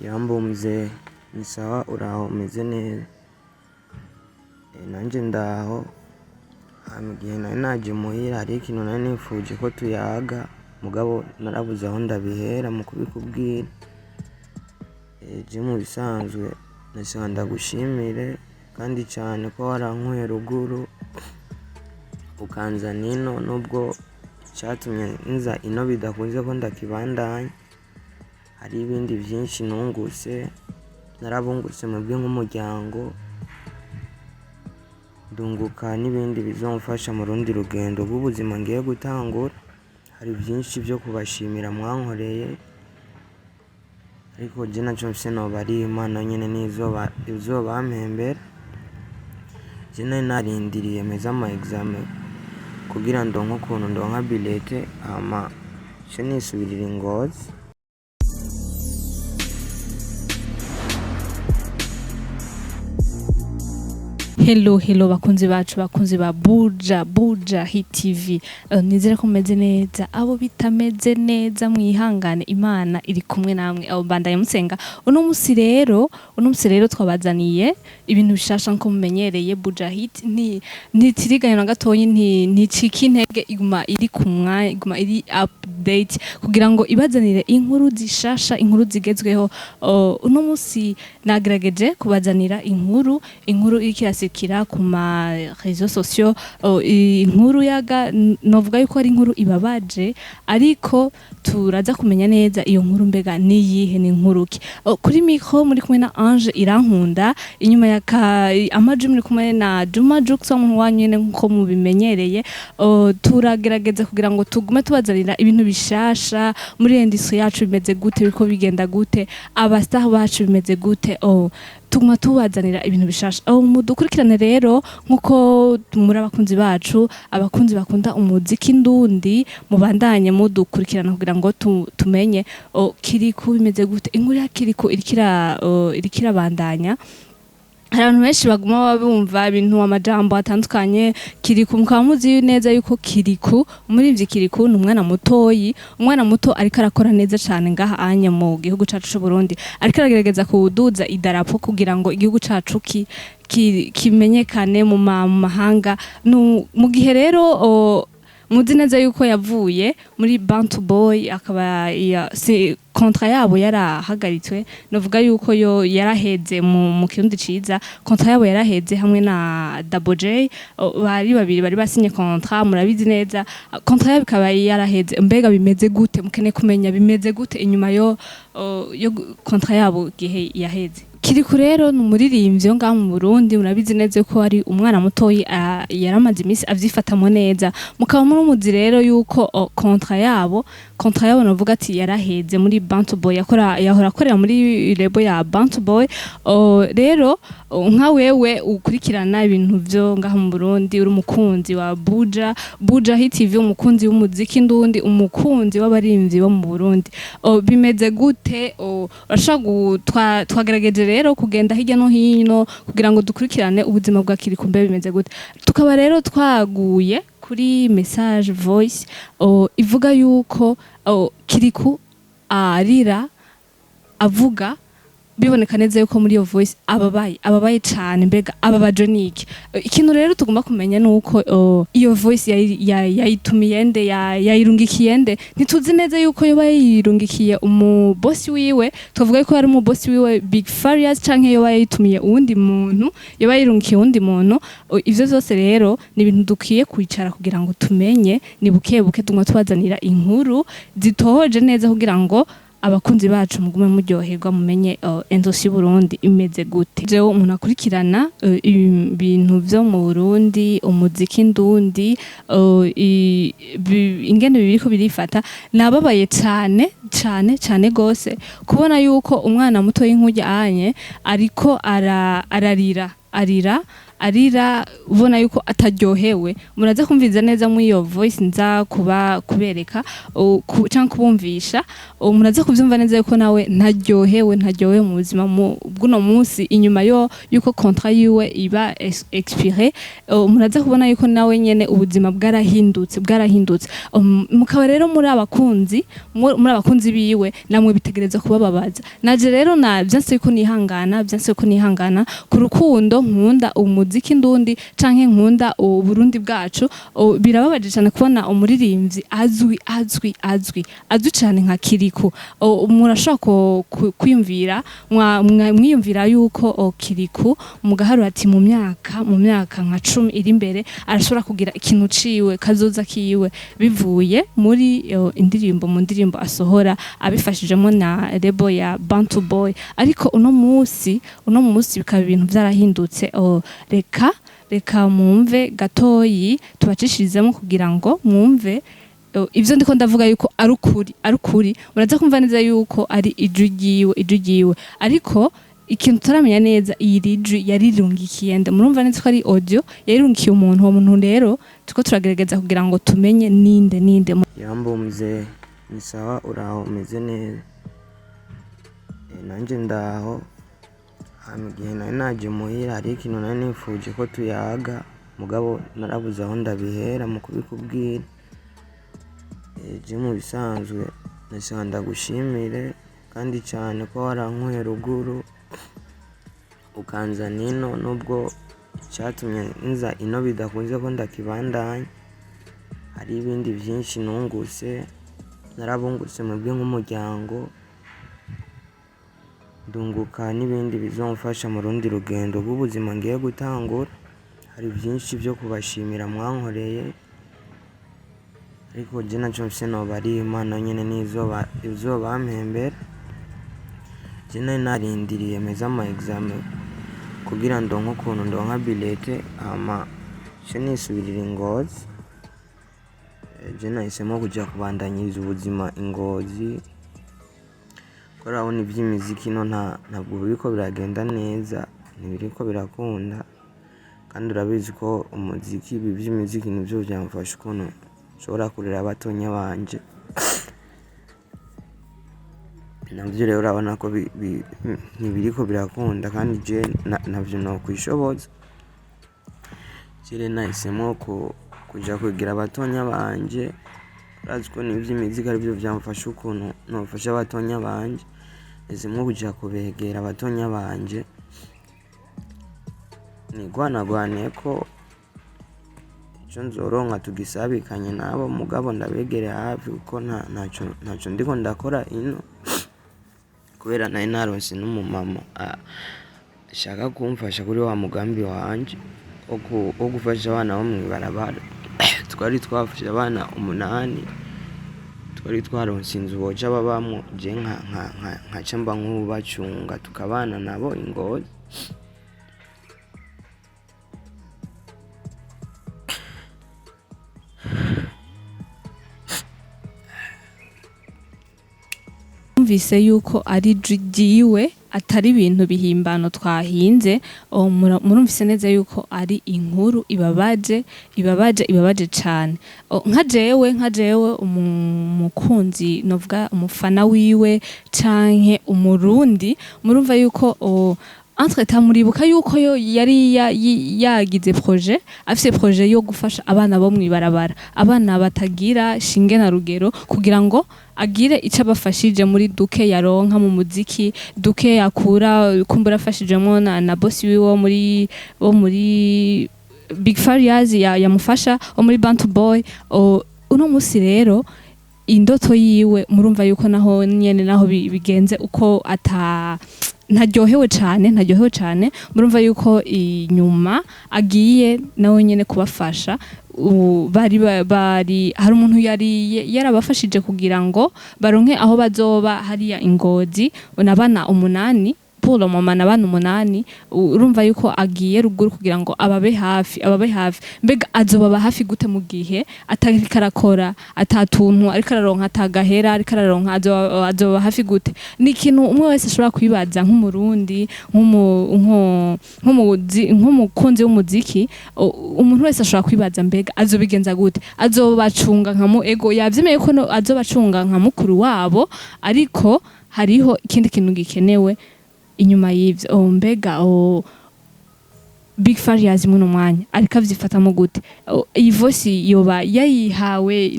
Yambu mzee, ni sawa uraho umeze neza? Nanje ndaho. Hama igihe nari naje muhira hariho ikintu nari nifuje ko tuyaga, mugabo narabuze aho ndabihera mu kubikubwira. Je mu bisanzwe nashaka ndagushimire kandi cane ko warankuye ruguru ukanzana ino, nubwo icatumye nza ino bidakunze ko ndakibandanya. Hari ibindi vyinshi nungutse, narabungutse mwebwe nk'umuryango, ndunguka n'ibindi bizomfasha mu rundi rugendo rw'ubuzima ngiye gutangura. Hari vyinshi vyo kubashimira mwankoreye, ariko je naco mfise noba ari Imana nyene niyo izobampembera. Je nari narindiriye mpeze ama examen kugira ndonke ukuntu ndonka bilete, hama nce nisubirira i Ngozi. Hello hello bakunzi bacu, bakunzi ba Buja Buja Hit TV. Nizere ko mumeze neza, abo bitameze neza mwihangane, Imana iri kumwe namwe, abo bandanye musenga. Uno musi rero twabazaniye ibintu bishasha nko mumenyereye. Buja Hit ntitiriganya na gatoyi, nticika intege, iguma iri ku mwanya, iguma iri update kugira ngo ibazanire inkuru zishasha, inkuru zigezweho. Uno musi nagerageje kubazanira inkuru iriko irasikira ku ma réseaux sociaux, inkuru yaga novuga yuko ari inkuru ibabaje, ariko turaza kumenya neza iyo nkuru mbega niyihe, ni inkuru ki. Kuri micro muri kumwe na Ange Irankunda, inyuma ya amajwi muri kumwe na Juma Jux wa muntu wanyu nyene nkuko mubimenyereye. Turagerageza kugira ngo tugume tubazanira ibintu bishasha muri industry yacu, bimeze gute, biriko bigenda gute, aba star bacu bimeze gute. Tuguma tubazanira ibintu bishasha. Aho mudukurikirane rero nkuko muri abakunzi bacu, abakunzi bakunda umuziki ndundi, mubandanye mudukurikirana kugira ngo tumenye Kirikou bimeze gute. Inkuru ya Kirikou iriko irabandanya. Hari abantu benshi baguma bumva ibintu, amajambo atandukanye. Kirikou, mukaba muzi neza yuko Kirikou, umuririmbyi Kirikou, ni umwana mutoyi, umwana muto ariko arakora neza cane ngaha anya mu gihugu cacu c'u Burundi, ariko aragerageza kuduza idarapo kugira ngo igihugu cacu kimenyekane mu mahanga. Mu gihe rero muzi neza yuko yavuye muri Bantu Boy, akaba si contrat yabo yarahagaritswe, novuga yuko yo yaraheze mu kirundi ciza, contrat yabo yaraheze hamwe na Double J. Bari babiri bari basinye contrat, murabizi neza, contrat yabo ikaba yaraheze. Mbega bimeze gute? Mukeneye kumenya bimeze gute inyuma yo contrat yabo gihe yaheze. Kirikou rero ni umuririmbyi wo ngaha mu Burundi, murabizi neza ko ari umwana mutoyi, yaramaze iminsi avyifatamwo neza. Mukaba murumuzi rero yuko contrat yabo navuga ati yaraheze muri Bantu Boy, yakora, yahora akorera muri label ya Bantu Boy. Rero nka wewe ukurikirana ibintu vyo ngaha mu Burundi, uri umukunzi wa Buja Buja Hit TV, umukunzi w'umuziki ndundi, umukunzi w'abarimvyi bo mu Burundi, bimeze gute? Urashobora twagerageje rero kugenda hirya no hino kugira ngo dukurikirane ubuzima bwa Kirikou, mbe bimeze gute. Tukaba rero twaguye kuri message voice ivuga yuko Kirikou arira, avuga, biboneka neza yuko muri iyo voice ababaye, ababaye cane. Mbega ababajwe niki? Ikintu rero tugomba kumenya nuko iyo voice yayitumiye nde, yayirungikiye nde? Ntituzi neza yuko yoba yayirungikiye umubosi wiwe, tuvuga yuko yari umubosi wiwe Big Farious, canke yoba yayitumiye uwundi muntu, yoba yayirungikiye uwundi muntu. Ivyo vyose rero ni ibintu dukwiye kwicara kugira ngo tumenye. Ni buke buke tuguma tubazanira inkuru zitohoje neza kugira ngo abakunzi bacu mugume muryoherwa, mumenye industry y'Uburundi imeze gute. Jewe umuntu akurikirana ibintu vyo mu Burundi, umuziki ndundi, ingene biriko birifata, nababaye cane cane cane gose kubona yuko umwana muto y'inkurya anye ariko ararira, arira. arira ubona yuko ataryohewe. Muraza kumviriza neza muri iyo voice nza kuba kubereka canke kubumvisha. Muraza kuvyumva neza yuko nawe ntaryohewe mu buzima bw'uno munsi, inyuma yo yuko contrat yiwe iba expiré. Muraza kubona yuko nawe nyene ubuzima bwarahindutse. Mukaba rero muri abakunzi biwe, namwe bitegereza kubababaza. Naje rero na vyanse ko nihangana ku rukundo nkunda umuziki ndundi canke nkunda Uburundi bwacu. Birababaje cyane kubona umuririmbyi azwi, azwi, azwi, azwi cyane nka Kirikou. Murashobora kwiyumvira, mwiyumvira yuko Kirikou mugaharura ati mu myaka nka 10 iri imbere arashobora kugira ikintu ciwe, kazoza kiwe, bivuye muri indirimbo, mu ndirimbo asohora abifashijemo na label ya Bantu Boy. Ariko uno munsi bikaba ibintu vyarahindutse. Reka mwumve gatoyi, tubacishirizemo kugira ngo mwumve ivyo ndiko ndavuga yuko ari ukuri, ari ukuri. Muraza kumva neza yuko ari ijwi ryiwe, ariko ikintu tutaramenya neza, iyi rijwi yarirungikiye nde? Murumva neza ko ari audio yarirungikiye umuntu. Uwo muntu rero turiko turagerageza kugira ngo tumenye ninde, ninde. Yambo mzee, ni sawa? Uraho, umeze neza? Nanje ndaho. Hama igihe nari naje muhira, hariho ikintu nari nifuje ko tuyaga, mugabo narabuze aho ndabihera mu kubikubwira. Je mu bisanzwe nashaka ndagushimire kandi cyane ko warankuye ruguru ukanzana ino, nubwo icyatumye nza ino bidakunze ko ndakibandanya. Hari ibindi byinshi nungutse, narabungutse mwebwe nk'umuryango, ndunguka n'ibindi bizomfasha mu rundi rugendo rw'ubuzima ngiye gutangura. Hari byinshi byo kubashimira mwankoreye, ariko je naco mfise noba ari Imana nyene nizoba izobampembera. Je nari narindiriye meze ama examen kugira ndonke ukuntu ndonka billet, hama nce nisubirira i Ngozi. Je nahisemo kuja kubandanyiriza ubuzima i Ngozi, kuko urabona ivy'imiziki ino ntabwo biriko biragenda neza, ntibiriko birakunda. Kandi urabizi ko umuziki, ibi vy'imiziki nivyo vyamfasha ukuntu nshobora kurera abatonya banje. Navyo rero urabona ko ntibiriko birakunda, kandi je ntavyo nokwishoboza. Je rero nahisemwo kuja kwegera abatonya banje. Urazi ko n'ivy'imiziki arivyo vyamfasha ukuntu nofasha abatonya banje. Nahisemwo kuja kubegera abatonya banje, nigwanagwaneko ico nzoronka tugisabikanye nabo, mugabo ndabegere hafi, kuko ntaco ndiko ndakora ino, kubera nari naronse n'umumama ashaka kumfasha kuri wa mugambi wanje wo gufasha abana bo mw'ibarabara. Twari twafashe abana 8, twari twaronse inzu boja babamwo, je nkaca mba nk'uwubacunga, tukabana nabo i Ngozi. Numvise yuko ari ijwi ryiwe, atari ibintu bihimbano twahinze. Murumvise neza yuko ari inkuru ibabaje, ibabaje, ibabaje cane. Nka jewe umukunzi, novuga umufana wiwe canke Umurundi, murumva yuko entre temps muribuka yuko yo yari yagize projet, afise projet yo gufasha abana bo mw'ibarabara, abana batagira shinge na rugero, kugira ngo agire ico abafashije muri duke yaronka mu muziki, duke yakura kumbura afashijemwo na boss wiwe wo muri Big Farious yamufasha, wo muri Bantu Boy. Uno musi rero indoto yiwe murumva yuko naho nyene naho bigenze uko ata ntaryohewe cane, ntaryohewe cane. Murumva yuko inyuma agiye nawe nyene kubafasha. Bari hari umuntu yari yarabafashije kugira ngo baronke aho bazoba hariya i Ngozi, nabana 8. Pour le moment abana 8, urumva yuko agiye ruguru kugira ngo ababe hafi, ababe hafi. Mbega azobaba hafi gute mu gihe atariko arakora, atatuntu ariko araronka, atagahera ariko araronka? Azoba hafi gute? Ni ikintu umwe wese ashobora kwibaza nk'Umurundi, nk'umukunzi w'umuziki. Umuntu wese ashobora kwibaza: mbega azobigenza gute? Azobacunga nka mu ego yavyemeye ko azobacunga nka mukuru wabo, ariko hariho ikindi kintu gikenewe inyuma y'ivyo. Mbega Big Farious muno mwanya ariko avyifatamo gute? Iyi voice yoba yayihawe,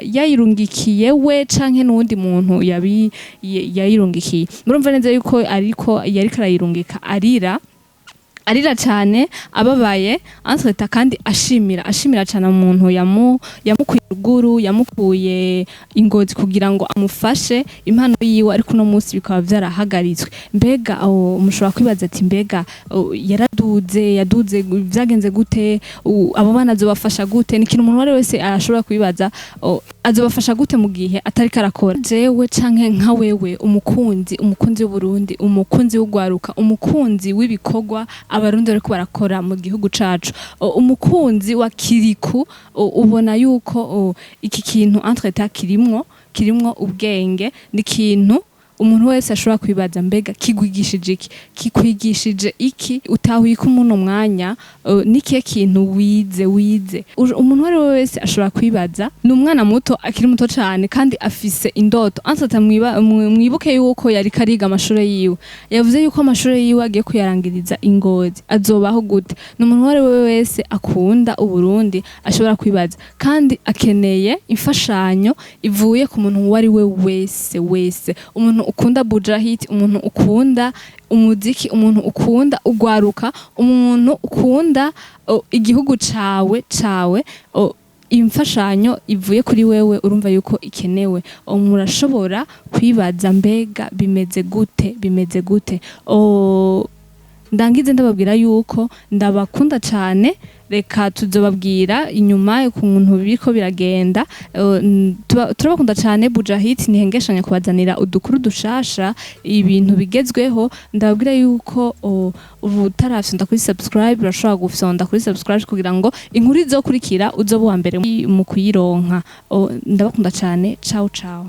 yayirungikiye we canke n'uwundi muntu yayirungikiye? Murumva neza yuko ariko yariko arayirungika arira, arira cyane, ababaye answeta, kandi ashimira cyane umuntu yamukuye ruguru, yamukuye Ingozi kugira ngo amufashe impano yiwe, ariko uno munsi bikaba vyarahagaritswe. Mbega aho mushobora kwibaza ati: mbega yaraduze, yaduze vyagenze gute? Abo bana azobafasha gute? Ni ikintu umuntu uwo ari wese arashobora kwibaza. Azobafasha gute mu gihe atariko arakora? Jewe canke nka wewe, umukunzi w'Uburundi, umukunzi w'ugwaruka, umukunzi w'ibikorwa Abarundi bariko barakora mu gihugu cacu, umukunzi wa Kiriku, ubona yuko iki kintu entre-temps kirimwo ubwenge. Ni ikintu umuntu wese ashobora kwibaza: mbega kigwigishije iki? Kikwigishije iki? Utahuye ko muno mwanya nikihe kintu wize? Umuntu uwo ari we wese ashobora kwibaza. Ni umwana muto, akiri muto cane, kandi afise indoto. Ansata mwibuke yuko yariko ariga amashure yiwe, yavuze yuko amashure yiwe agiye kuyarangiriza Ingozi. Azobaho gute? Ni umuntu uwo ari we wese akunda Uburundi ashobora kwibaza, kandi akeneye imfashanyo ivuye ku muntu uwo ari we wese, umuntu ukunda Bujahit, umuntu ukunda umuziki, umuntu ukunda ugwaruka, umuntu ukunda igihugu cawe. Imfashanyo ivuye kuri wewe urumva yuko ikenewe. Murashobora kwibaza: mbega bimeze gute? Bimeze gute? Ndangize ndababwira yuko ndabakunda cane. Reka tuzobabwira inyuma ukuntu biriko biragenda. Turabakunda cane. Bujahit ntihengeshanya kubazanira udukuru dushasha, ibintu bigezweho. Ndababwira yuko ubu utarafyonda kuri subscribe, urashobora gufyonda kuri subscribe kugira ngo inkuru izokurikira uzoba uwa mbere mu kuyironka. Ndabakunda cane. Ciao ciao.